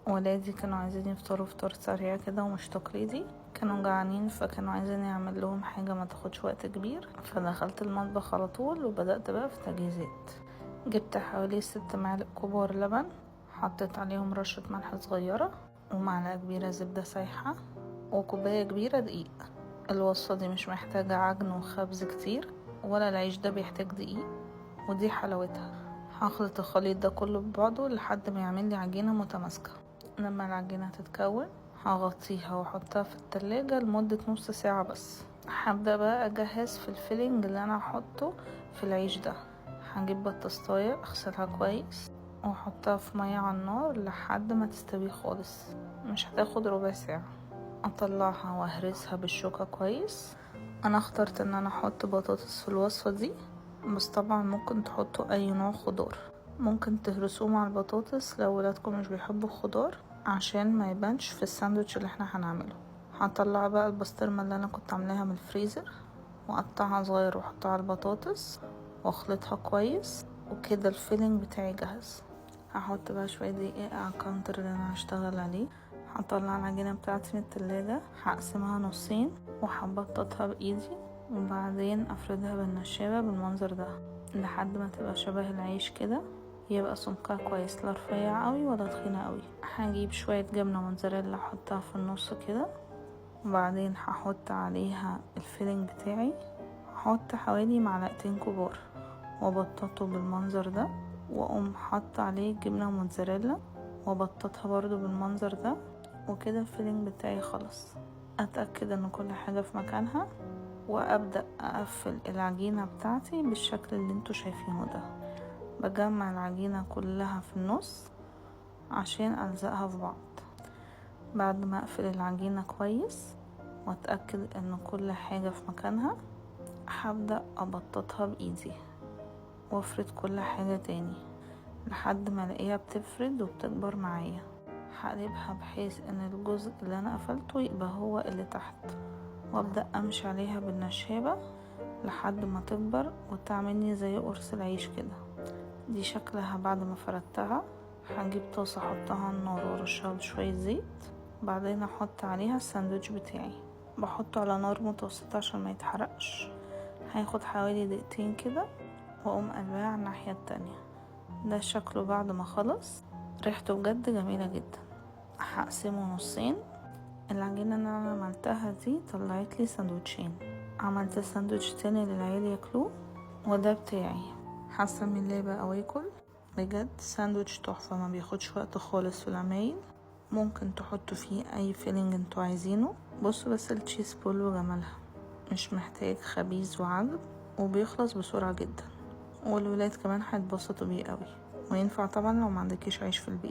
ولادي كانوا عايزين يفطروا فطار سريع كده ومش تقليدي، كانوا جعانين فكانوا عايزين يعمل لهم حاجة ما تاخدش وقت كبير. فدخلت المطبخ على طول وبدأت بقى في تجهيزات. جبت حوالي 6 معالق كبار لبن، حطيت عليهم رشة ملح صغيرة ومعلقة كبيرة زبدة سايحة وكوباية كبيرة دقيق. الوصفة دي مش محتاجة عجن وخبز كتير، ولا العيش ده بيحتاج دقيق، ودي حلاوتها. هخلط الخليط ده كله ببعضه لحد ما يعمل لي عجينة متماسكة. لما العجينة تتكون هغطيها واحطها في التلاجة لمدة نص ساعة بس. هبدأ بقى اجهز في ال filling اللي انا هحطه في العيش ده. هجيب بطاطساية اغسلها كويس واحطها في مية على النار لحد ما تستوي خالص، مش هتاخد ربع ساعة. اطلعها واهرسها بالشوكة كويس. انا اخترت ان انا احط بطاطس في الوصفة دي، بس طبعا ممكن تحطوا اي نوع خضار. ممكن تهرسوه مع البطاطس لو ولادكم مش بيحبوا الخضار عشان ما يبانش في الساندوتش اللي احنا هنعمله. هطلع بقى البسطرمة اللي انا كنت عاملاها من الفريزر واقطعها صغير واحطها على البطاطس واخلطها كويس، وكده ال filling بتاعي جاهز. هحط بقى شوية دقيق على ال counter اللي انا هشتغل عليه. هطلع العجينة بتاعتي من التلاجة، هقسمها نصين وهبططها بايدي، وبعدين افردها بالنشابة بالمنظر ده لحد ما تبقى شبه العيش كده، يبقى سمكها كويس، لا رفيع قوي ولا تخينة قوي. هجيب شوية جبنة موتزاريلا احطها في النص كده، وبعدين هحط عليها ال filling بتاعي. هحط حوالي معلقتين كبار وابططه بالمنظر ده، واقوم حاطه عليه جبنة موتزاريلا وابططها برضو بالمنظر ده، وكده ال filling بتاعي خلص. اتاكد ان كل حاجة في مكانها، وابدا اقفل العجينة بتاعتي بالشكل اللي انتوا شايفينه ده. بجمع العجينة كلها في النص عشان الزقها في بعض. بعد ما اقفل العجينة كويس واتاكد ان كل حاجة في مكانها، هبدا ابططها بايدي وافرد كل حاجة تاني لحد ما الاقيها بتفرد وبتكبر معايا. هقلبها بحيث ان الجزء اللي انا قفلته يبقى هو اللي تحت، وابدا امشي عليها بالنشابة لحد ما تكبر وتعملني زي قرص العيش كده. دي شكلها بعد ما فردتها. هجيب طاسة احطها على النار وارشها بشوية زيت، بعدين احط عليها الساندوتش بتاعي. بحطه على نار متوسطة عشان ما يتحرقش. هياخد حوالي دقيقتين كده، واقوم قلباه على الناحية التانية. ده شكله بعد ما خلص، ريحته بجد جميلة جدا. هقسمه نصين. العجينة اللي انا عملتها دي طلعت لي ساندوتشين. عملت ساندوتش تاني للعيال ياكلوه، وده بتاعي. حاسه من الله بقى واكل. بجد ساندوتش تحفه، ما بياخدش وقت خالص في العمايل. ممكن تحطوا فيه اي filling انتوا عايزينه. بصوا بس ال cheese ball وجمالها، مش محتاج خبيز وعجن، وبيخلص بسرعه جدا، والولاد كمان هيتبسطوا بيه قوي. وينفع طبعا لو ما عندكيش عيش في البيت.